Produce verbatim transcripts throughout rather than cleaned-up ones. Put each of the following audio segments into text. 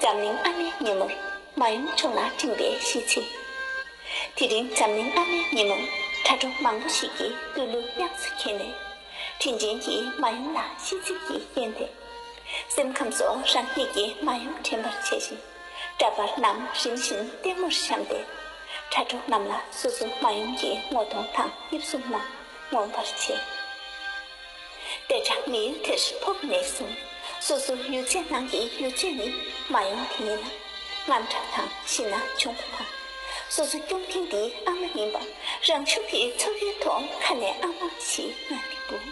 འཛམ་གླིང་ཨ་མའི་ཉིན་མོར་མ་ཡུམ་ཆུང་ལ་འཕྲིན་པའི་ཤིས་ཚིག་དེ་རིང་འཛམ་གླིང་ཨ་མའི་ཉིན་མོར་དྲ་གྲོགས་མང་པོ་ཞིག་གིས་བསྟོད་གླུ་དབྱངས་སུ་གྱེར་ནས། དྲིན་ཅན་གྱི་མ་ཡུམ་ལ་ཤིས་ཚིག་གི་རྐྱེན་དེ། སེམས་ཁམས་སུ་རང་ཉིད་ཀྱི་མ་ཡུམ་དྲན་པར་བྱེད་བཞིན། འདྲ་པར་རྣམས་རིམ་བཞིན་ལྟད་མོར་བཤམས་ཏེ། དྲ་གྲོགས་རྣམས་ལ་སོ་སོའི་མ་ཡུམ་གྱི་ངོ་གདོང་དང་དབྱིབས་གཟུགས་རྣམས་མངོན་པར་བྱེད། དེ་དག་མི་ཡུལ་དེར་ཕོབ་ནས་བཟུང་། སོ་སོའི་ཡུལ་ཚེ་ནང་གི་ཡུལ་ཚེ་ནི་མ་ཡུམ་དེ་ཡིན་ལ། རྔམ་སྐྲག་དང་ཞེད་སྣང་བྱུང་བ་དང་། སོ་སོ་སྐྱོང་མཁན་དེ་ཨ་མ་ཡིན་པ་རང་ཤུགས་ཀྱིས་ཚོར་བའི་ཐོག་ཁ་ནས་ཨ་མ་ཞེས་ང་ནི་སྒུག་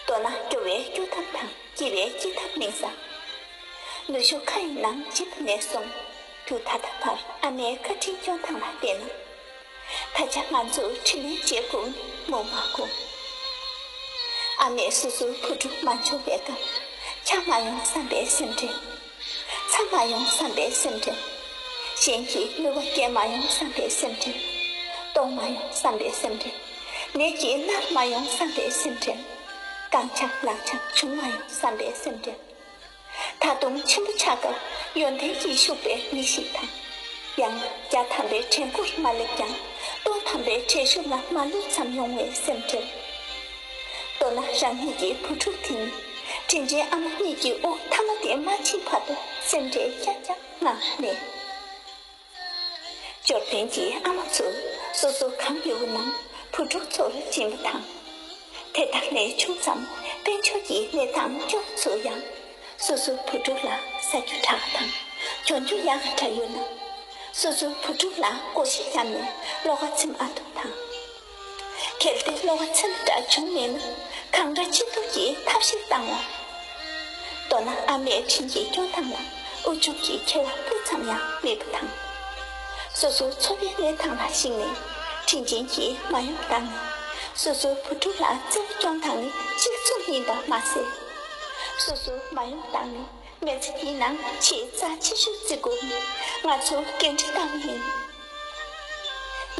མདོར་ན། སྐྱོ་བའི་སྐྱོ་ཐབས་དང་སྐྱིད་པའི་སྐྱིད་ཐབས་མིན་ཙང་། ནུ་ཞོ་ཁ་ཡི་ནང་བྱིན་པ་ནས་བཟུང་། དུས་ད་ལྟ་བར་ཨ་མའི་བཀའ་དྲིན་སྐྱོང་སྟངས་ལ་བལྟས་ན། ད་ཆ་ང་ཚོ་དྲིན་ལན་འཇལ་དགོས་ནི་མོ་མ་དགོས། ཨ་མས་སོ་སོའི་བུ་ཕྲུག་མ་འབྱོར་བའི་སྐབས། ཆགས་མ་ཡོང་བསམ་པའི་སེམས་ཁྲལ། ཚ་མ་ཡོང་བསམ་པའི་སེམས་ཁྲལ། གཞན་གྱིས་གནོད་པ་སྐྱེལ་མ་ཡོང་བསམ་པའི་སེམས་ཁྲལ། གཏོང་མ་ཡོང་བསམ་པའི་སེམས་ཁྲལ། ནད་ཀྱིས་མནར་མ་ཡོང་བསམ་པའི་སེམས་ཁྲལ། རྐང་ཆག་ལག་ཆག་བྱུང་མ་ཡོང་བསམ་པའི་སེམས་ཁྲལ། ད་དུང་ཆེན་པོ་ཆགས་སྐབས་ཡོན་ཏན་གྱིས་ཕྱུག་པའི་མི་ཞིག་དང་། ཡང་ན་བརྒྱ་ཐམ་པའི་དྲན་སྐུལ་མ་སླེབས་ཀྱང་། སྟོང་ཐམ་པའི་དྲན་ཤུགས་ལ་མ་ལུས་ཙམ་ཡོང་བའི་སེམས་ཁྲལ། མདོར་ན་རང་ཉིད་ཀྱི་བུ་ཕྲུག་དེ་ནི་དྲིན་ཅན་ཨ་མ་གཉིས་ཀྱི་དབུ་ཐ་མ་དེ་མ་ཕྱིན་བར་དུ་སེམས་ཁྲལ་རྐྱང་རྐྱང་ངང་མེད། འབྱོར་ལྡན་གྱི་ཨ་མ་ཚོས་སོ་སོ་གང་ཡོད་པ་ནང་བུ་ཕྲུག་ཚོར་སྦྱིན་པ་དང་། དེ་དག་ལས་ཆུང་ཙམ་དཔལ་འབྱོར་གྱི་གནས་སྟངས་སྐྱོ་བོ་ཚོ་ཡང་། སོ་སོའི་བུ་ཕྲུག་ལ་ཟ་རྒྱུ་དྲག་པ་དང་གྱོན་རྒྱུ་ཡག་ག་འདྲ་ཡོད་ན། སོ་སོའི་བུ་ཕྲུག་ལ་སྒོར་གཞས་བརྒྱབ་ནས་བློ་ཁ་ཚིམ་ཨ་ཐུབ་དང་། གལ་ཏེ་བློ་ཁ་ཚིམ་འདྲ་བྱུང་མེད་ན། གང་འདྲ་ཅི་ཐུབ་ཀྱིས་ཐབས་ཤེས་བཏང་བ། མདོར་ན་ཨ་མས་དྲིན་གྱིས་སྐྱོང་སྟངས་ལ་ཨུ་ཅུག་གི་ཁྱད་པར་སྤུ་ཙམ་ཡང་མེད་པ་དང་། སོ་སོའི་འཚོ་བའི་གནས་སྟངས་ལ་གཞིགས་ནས་དྲིན་ཅན་གྱི་མ་ཡུམ་བདག་ནི། སོ་སོའི་བུ་ཕྲུག་ལ་བརྩེ་བ་སྐྱོང་སྟངས་ནི་གཅིག་མཚུངས་ཡིན་པ་མ་ཟད། སོ་སོའི་མ་ཡུམ་བདག་ནི་མི་ཚེ་འདིའི་ནང་ཆེས་རྩ་ཆེ་ཤོས་བརྩི་དགོས་ནི་ང་ཚོའི་འགན་འཁྲི་ལྟ་བུ་ཡིན།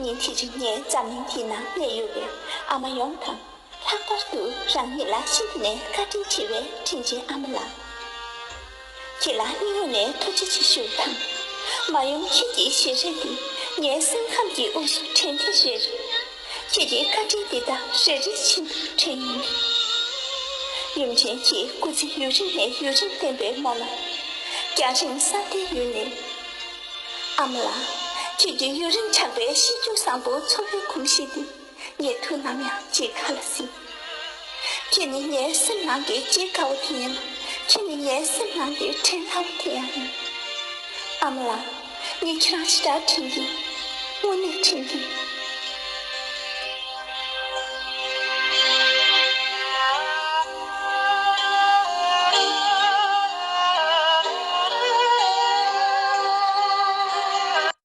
ཉིན་དེ་རིང་ངས་འཛམ་གླིང་འདིའི་ནང་གནས་ཡོད་པའི་ཨ་མ་ཡོངས་དང་། ལྷག་པར་དུ་རང་ཉིད་ལ་ཤིན་ཏུ་ནས་བཀའ་དྲིན་ཆེ་བའི་དྲིན་ཅན་ཨ་མ་ལགས། ཁྱེད་ལ་སྙིང་དབུས་ནས་ཐུགས་རྗེ་ཆེ་ཞུ་དང་། མ་ཡུམ་ཁྱེད་ཀྱི་ཞལ་རས་འདི་ངའི་སེམས་ཁམས་ཀྱི་དབུས་སུ་དྲན་ཏེ་རེ་རེ། ཁྱེད་ཀྱི་བཀའ་དྲིན་འདི་དག་རེ་རེ་བཞིན་དུ་དྲན་ཡོང་། ཡུམ་ཆེན་གྱིས་སྐུ་ཚེ་ཡུན་རིང་ནས་ཡུན་རིང་བརྟན་པའི་མོ་ལ། རྒྱང་རིང་ས་མཐའི་ཡུལ་ནས། ཨ་མ་ལགས། ཁྱེད་ཀྱི་ཡུན་རིང་ཆགས་པའི་གཤིས་རྒྱུད་བཟང་པོ་འཚོ་བའི་གོམས་གཤིས་འདི། ངས་དུས་ནམ་ཡང་བརྗེད་ག་ལ་སྲིད། ཁྱེད་ནི་ངའི་སེམས་ནང་གི་བརྗེད་དཀའ་བ་དེ་ཡིན་ལ། ཁྱེད་ནི་ངའི་སེམས་ནང་གི་དྲན་སླ་བ་དེ་ཡང་ཡིན། ཨ་མ་ལགས། ངས་ཁྱེད་རང་ཞེ་དྲག་དྲན་གྱིན། དངོས་གནས་དྲན་གྱིན།